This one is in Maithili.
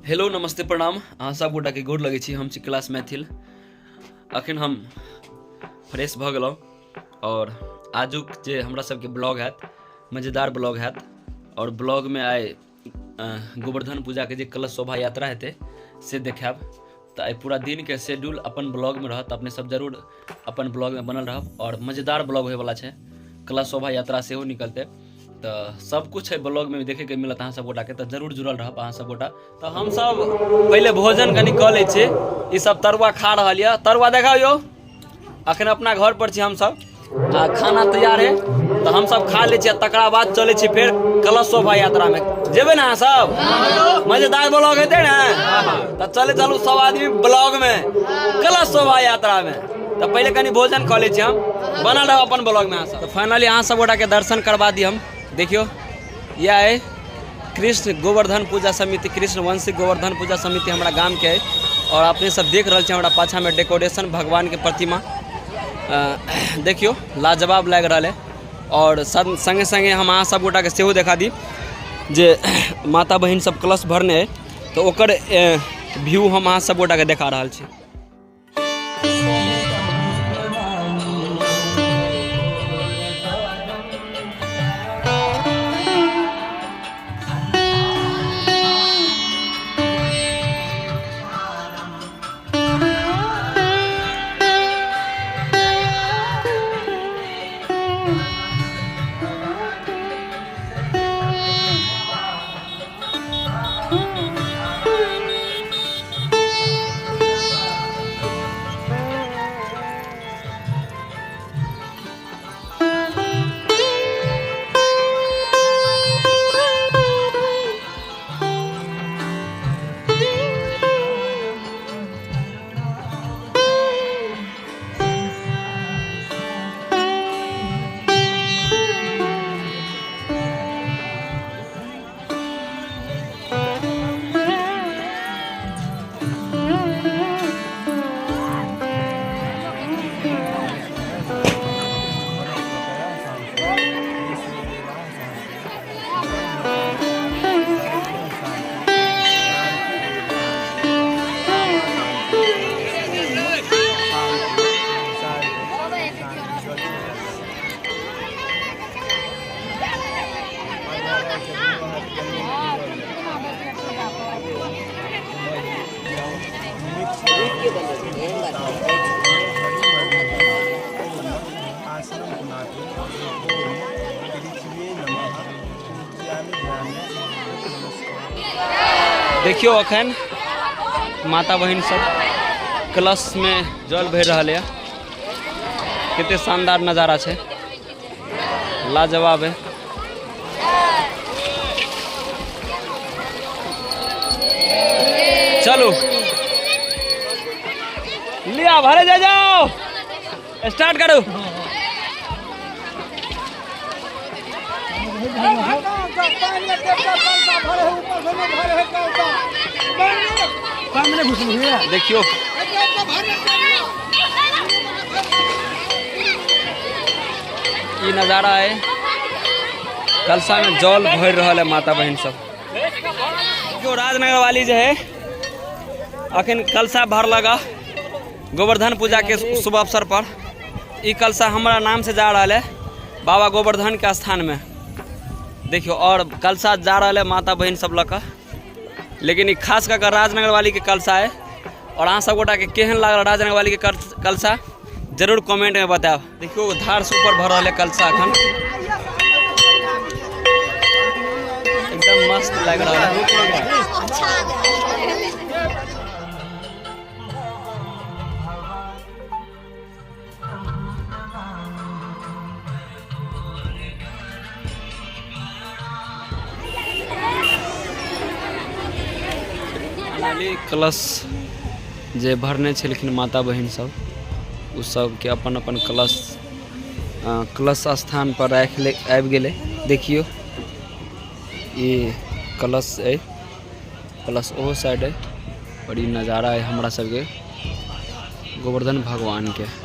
हेलो नमस्ते प्रणाम, अहाँ सब गोटाके गोर लगै छी। हम छी क्लास मैथिल। अखन हम फ्रेश भऽ गेलहुँ और आजुक जे हमरा सबके ब्लॉग हैत मजेदार ब्लॉग हैत। और ब्लॉगमे आइ गोवर्धन पूजाके जे कलश शोभा यात्रा हेतै से देखायब। तऽ आइ पूरा दिनके शेड्यूल अपन ब्लॉगमे रहत, अपने सब जरूर अपन ब्लॉगमे बनल रहब। और मजेदार ब्लॉग होयवला छै, कलश शोभा यात्रा सेहो निकलतै, तऽ सब कुछ है ब्लॉगमे देखेके मिलत अहाँ सब गोटाके, तऽ जरूर जुड़ल रहब अहाँ सब गोटा। तऽ हमसब पहिले भोजन कनि कऽ लै छी। ई सब तरुआ खा रहल यऽ, तरुआ देखाउ यौ। अखन अपना घर पर छी हमसब आ खाना तैयार है, तऽ हमसब खा लै छी आ तकरा बाद चलै छी फेर कलश शोभा यात्रामे। जेबै ने अहाँ सब? मजेदार ब्लॉग हेतै ने? तऽ चले चलू सब आदमी ब्लॉगमे कलश शोभा यात्रामे। तऽ पहिले कनि भोजन कऽ लै छी हम, बनल रहब अपन ब्लॉगमे अहाँ सब। तऽ फाइनली अहाँ सब गोटाके दर्शन करबा दी हम। देखियौ यह है कृष्ण गोवर्धन पूजा समिति, कृष्ण वंशी गोवर्धन पूजा समिति हमरा गामके है। और अपने सब देख रहल छी हमरा पाछामे डेकोरेशन भगवानके प्रतिमा, देखियौ लाजवाब लागि रहल है। और संगे संगे हम अहाँ सब गोटाके सेहो देखा दी जे माता बहिन सब कलश भरने है, तऽ ओकर व्यू हम अहाँ सब गोटाके देखा रहल छी। देखियौ अखन माता बहिन सब कलश में जल भरि रहल है। कते शानदार नजारा छै, लाजवाब है। चलू लिया भरे जा जाओ, स्टार्ट करो। देखियो ई नजारा है, कलशा में जल भर रहल है माता बहन सब। देखियो राजनगर वाली जे है अखन कलशा भर लगा गोवर्धन पूजा के शुभ अवसर पर। ई कलशा हमारा नाम से जा रहा है बाबा गोवर्धन के स्थान में। देखियो और कलशा जा रहा है माता बहन सब लग, लेकिन ई खास कर राजनगर वाली के कलशा है। और अहाँ सब गोटा के केहन लागल राजनगर वाली के कलशा जरूर कमेंट में बतायब। देखियो धार से ऊपर भर रहल है कलशा अखन, एकदम मस्त लग रहा है। फाइनली कलश जे भरने छलखिन माता बहिन सब, ओ सबके अपन अपन कलश कलश स्थान पर राखि ले आबि गेलै। देखियौ ई कलश अइ, कलश ओहो साइड अइ। और ई नजारा अइ हमरा सबके गोवर्धन भगवान के।